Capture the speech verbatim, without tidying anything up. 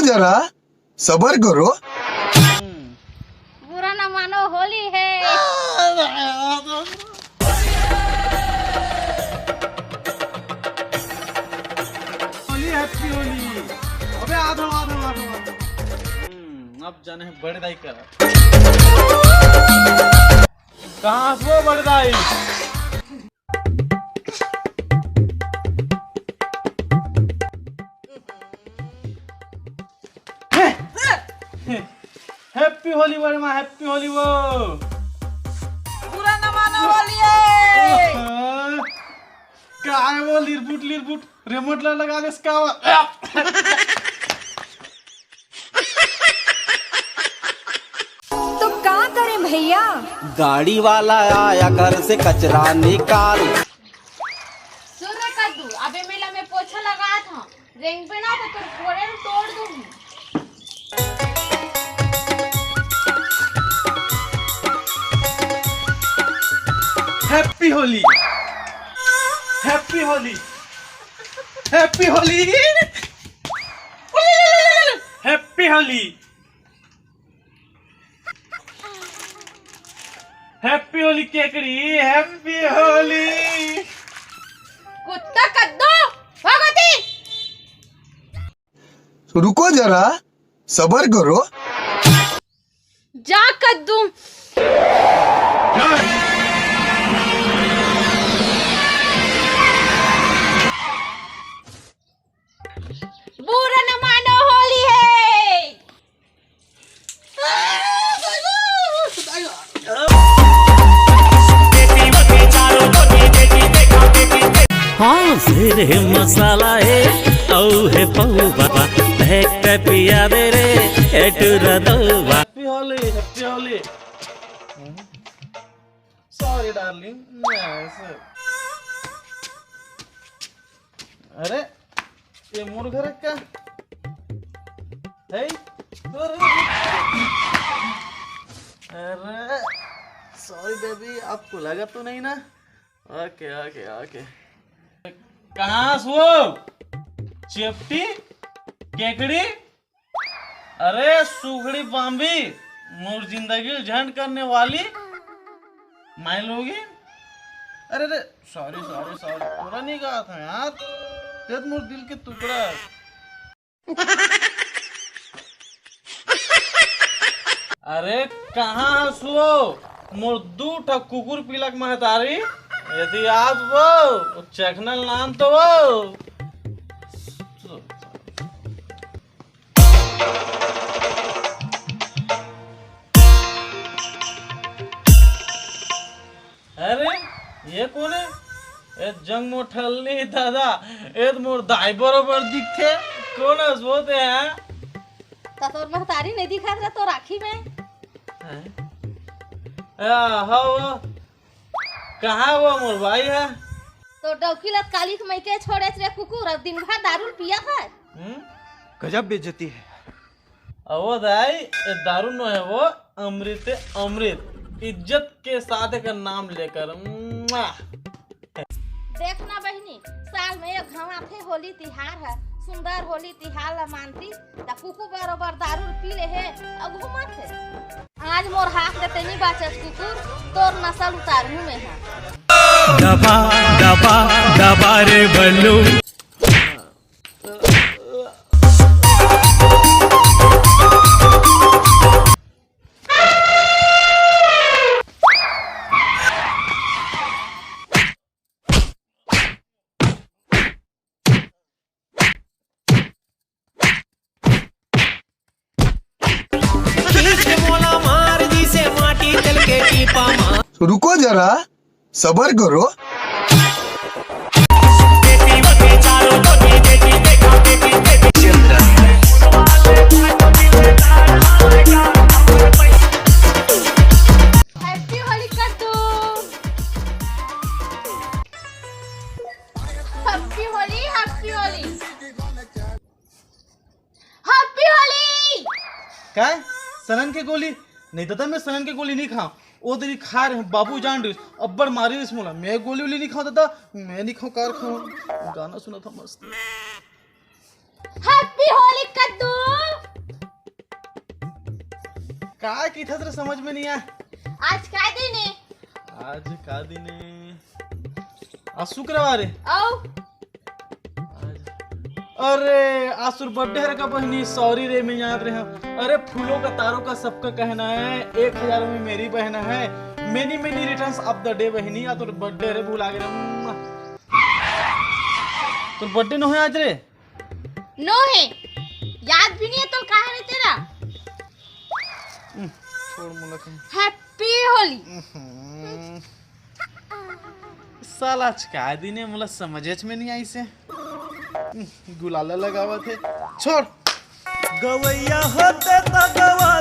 जरा, सबर करो। बुरा ना मानो, होली है। होली, हैप्पी होली। अबे आ जाओ, आ जाओ, आ जाओ, आ जाओ। हम्म, अब जाने हैं बड़े दाई करा। कहाँ हस वो बड़े दाई? हैप्पी होली बड़े माँ, हैप्पी होली वो। बुरा न मानो, होली है। का है वो लिरबुट लिरबुट रिमोट ला लगा दे इसका। तो का करें भैया? गाड़ी वाला आया घर से कचरा निकाल। सुन रे कद्दू, अबे मेला में पोछा लगात हूँ, रेंगबे ना तो तोर गोड़े ल तोड़ दूंगी। Happy Holi, happy Holi, happy Holi, happy Holi. Happy Holi Kekri, happy Holi. कुत्ता कद्दू, भगवती। रुको जरा, सबर करो। जा कद्दू। बुरा न मानो, होली है। हाँ, शेर है मसाला है, औ है पौ बाबा, है कपिया दे रे, ए टुरा दो बा। Happy Holi, happy Holi. Sorry darling, मैं ऐसे। अरे, ये मोर घर का है? अरे, अरे, सॉरी बेबी, आपको लगा तो नहीं ना? ओके, ओके, ओके। कहाँ से वो? चेपटी? केकड़ी? अरे सुगड़ी बाम्बी, मोर जिंदगी ल झंड करने वाली माई लोगी। अरे रे, सॉरी, सॉरी, सॉरी, तोला नहीं कहा था यार, ते तो मोर दिल के टुकड़ा है। अरे कहाँ हस वो? मोर दू ठा कुकुर पिलक महतारी, यदि आज वो, वो चखनल नाम तो वो। अरे, ये कोन है? ए जंग मोठल्ली दादा, ए तो मोर दाई बरोबर दिखथे। कोन हस वो ते, हैं? त तोर महतारी नहीं दिखत रहा तो राखी में? हैं? आ, हाँ वो। कहाँ वो मोर भाई है? तो डौकी लत काली के मइके छोड़े रे कुकुर, अब दिन भर दारू पिया है। हम्म? गजब बेइज्जती है। अवो दाई, ए दारू नो है वो, अमृत है, अमृत। इज्जत के साथ एकर नाम लेकर। मुआ। देख ना बहिनी, साल में एक घांव आथे होली तिहार है, सुंदर होली तिहार ला मानती, त कुकु बरोबर दारू पी ले हे अउ घूमत हे। आज मोर हाथ ले तेनी बाचस कुकुर, तोर नसल उतारहूं में हा। दबा, दबा, दबा रे बल्लू। खींच के मोला मार जइसे माटी तेल के टीपा मार। रुको जरा, सबर करो। Happy होली कद्दू। Happy Holi, happy Holi. Happy Holi. काय? सनन के गोली? नहीं दादा, मैं सनन के गोली नहीं खाऊं। वो दिन खा रहे हैं, बाबू जान रहे, अब्बड़ मारे इस मोला। मैं गोली वोली नहीं खाऊं दादा, मैं नहीं खाऊं, कार खाऊं। गाना सुना था मस्त। Happy Holi कद्दू। का किथस रे, समझ में नहीं आ। आज का दिन है? आज का दिन है? आज शुक्रवार है। आओ। आज, अरे, आज तोर बर्थडे हरे का बहिनी? सॉरी रे, मैं याद रहे। अरे, फूलों का, तारों का, सबका कहना है, एक हजार में मेरी बहना है। Many many returns of the day बहिनी। आज तोर बर्थडे हरे, भुला गे रे। तोर बर्थडे न होय आज रे? नो है, याद भी नहीं है तो कहा रे तेरा। छोड़ मोला कहीं। Happy Holi। साला आज का दिन है, मोला समझेच में नहीं आइसे। गुलाला लगावत है, छोड़। गवैया होते तो गवा